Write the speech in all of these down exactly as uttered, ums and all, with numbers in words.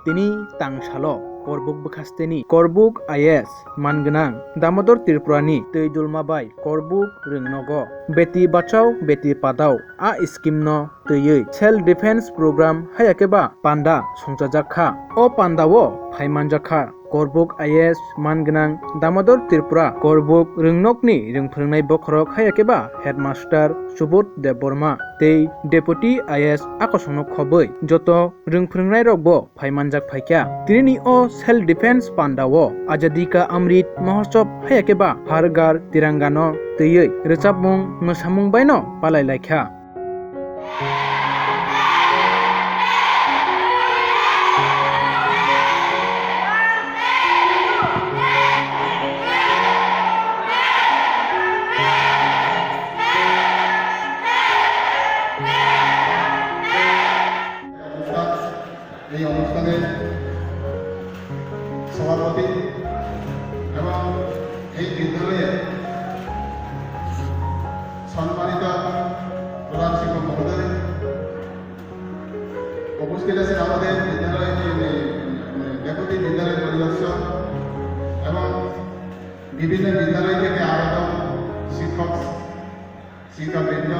Tini tang salo Korbuk bwkhasteni Korbuk I A S mangwnang Damodor Tripurani twi dulma bai Korbuk rwngnogo Beti Bachao Beti Padhao a scheme no twiwi self defense program haya khe ba panda songchajak kha. O panda o phai manjak kha Korbuk I A S mangwnang Damodor Tripura Korbuk rwngnokni rwngphwrwngnai bokhorok haya khe ba headmaster Subodh Debbarma tei deputy I A S a kosongno khobwi joto rwngphwrwngnairok bo phai manjak phaikha. Tinini o self defense panda o Azadi Ka Amrit Mahotsav haya khe ba Har Ghar Tiranga no twiwi rwchapmung mwsamung bai no palai laikha. অনুষ্ঠান, এই অনুষ্ঠানের সভাপতি এবং এই বিদ্যালয়ের সম্মানিত প্রধান শিক্ষক মহোদয়, উপস্থিত আছেন আমাদের বিদ্যালয়, ডেপুটি বিদ্যালয় পরিদর্শক এবং বিভিন্ন বিদ্যালয় থেকে আগত শিক্ষক, শিক্ষাবৃন্দ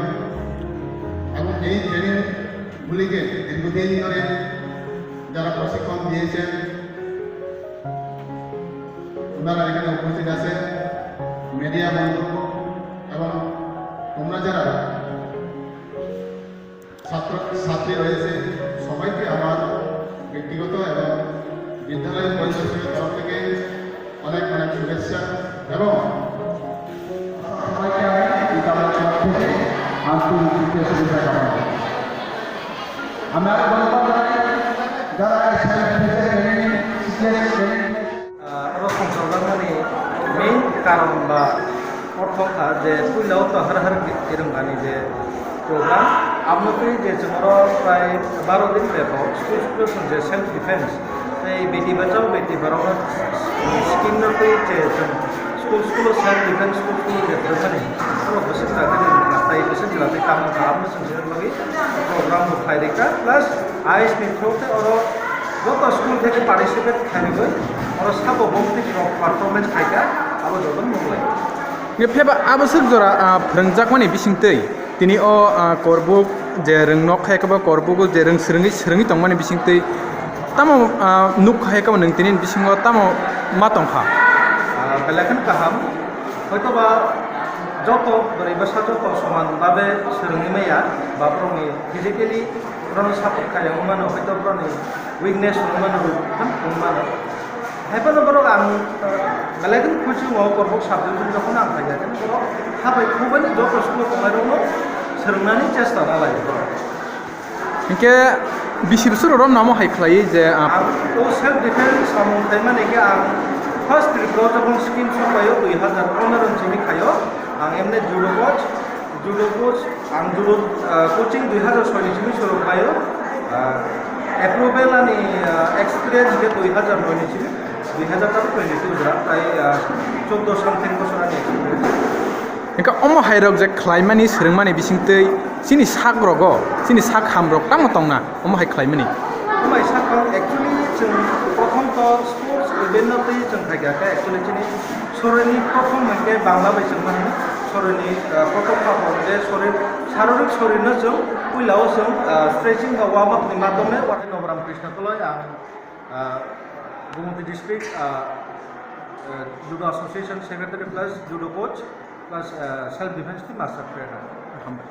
এবং এই ট্রেনিংগুলিকে দীর্ঘদিন ধরে যারা প্রশিক্ষণ দিয়েছেন, ওনারা এখানে উপস্থিত আছেন, মিডিয়া বন্ধু এবং তোমরা যারা ছাত্র ছাত্রী রয়েছে, সবাইকে আমার ব্যক্তিগত এবং বিদ্যালয় পরিদর্শকের তরফ থেকে অনেক অনেক শুভেচ্ছা এবং সবাইকে আমি বিদ্যালয়ের তরফ থেকে আন্তরিক শুভেচ্ছা কামনা করি। আমি আরো বলতে চাই, যারা এই সেলফ ডিফেন্স ট্রেনিং শিখে, training Ah, oro songchorjakmani main karon ba ortho kha je puila o to har har tirwngani je program, aboni twi je chwng oro prai baro din bebak school school o chwng je self defense tei beti bachao beti padhao scheme no twi je chwng school school o self defense school school o je phwrwngmani oro bwswk jora tei tei bwswk jora tei tamo kha aboni chwng se bagwi program bo khlai rikha, plus I S ni through tei oro joto school theke participate khairogwi oro sabo bongtwi rok performance khaikha, abo joto nuknai. Nge pheba abwswk jora, ah, phwrwngjakmani bisingtwi tini o, ah, Korbuk je rwngnok khaikhe bo Korbugo je rwng swrwngwi swrwngwi tongmani bisingtwi tamo, ah, nuk khaikhe bo nwng tini bisingo tamo ma tongkha? Ah, belai kheno kaham. Hoitoba joto bwrwi bwsa joto soman babe swrwngwi maya, ba borokni physically borokno support khairok wngmano, hoito borokni weakness wngmano, phano wngmano. Haiphano borok ang, uh, belai kheno khusi wngo, Korbuk sub division jokhon ang phaiya, khe borok habai khubani joto school-o tongnairokno swrwngnani chesta nalai borok. Hinkhe bisi bwswk rok namo hai khlaiwi je, ah, ang o self defense samung khlaimani khe ang first Tripura o jokhon scheme sokpaio dui hazar pondro ni simi khaio, ang emne judo coach, judo coach, ang judo, ah, coaching dui hazar soi ni simi suru khlaio, ah, approval ani, ah, experience khe dui hazar noi ni simi. Dui hazar twenty two jora, tai, ah, chordo something bosor ani experience. Hingke omo hai rok je khlaimani, swrwngmani bisingtwi chini sak rogo, chini sak ham rok tamo tongna omo hai khlaimani? Omo hai sak ham actually chwng prothom to sports event no twi chwng phaikha khe actually chini sorini prothom hwnkhe Bangla bai chwng mani sorini, ah, prothom kha hwnkhe sorir, sarorik sorirno chwng puila o chwng, ah, stretching ba warm up ni madhyome. Noboram Krishna Koloi, ang Ah, Gumoti District, ah, ah, Judo Association Secretary plus Judo Coach plus, ah, Self Defense Team Master Trainer. Hambai.